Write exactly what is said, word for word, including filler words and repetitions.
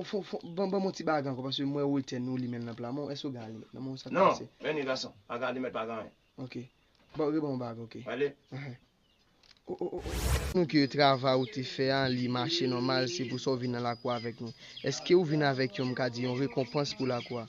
Fon, fon, ban, ban m yon ti bag ankò, paske m wè ou etèn ou limèn nan pla. Bon, èske ou gen alimèt nan men w, sa k Non, pase? Men ni gason, pa gen alimèt, pa gen anyen. Ok. Bon, reban yon bag, ok. Wale. Ahan. Oh, oh, oh, oh. Nou ke travay ou te fè a, li mache nòmal, se pou sa ou vin nan lakou avèk nou. Èske ou vin avèk yon, m ka di, yon rekonpans pou lakou a?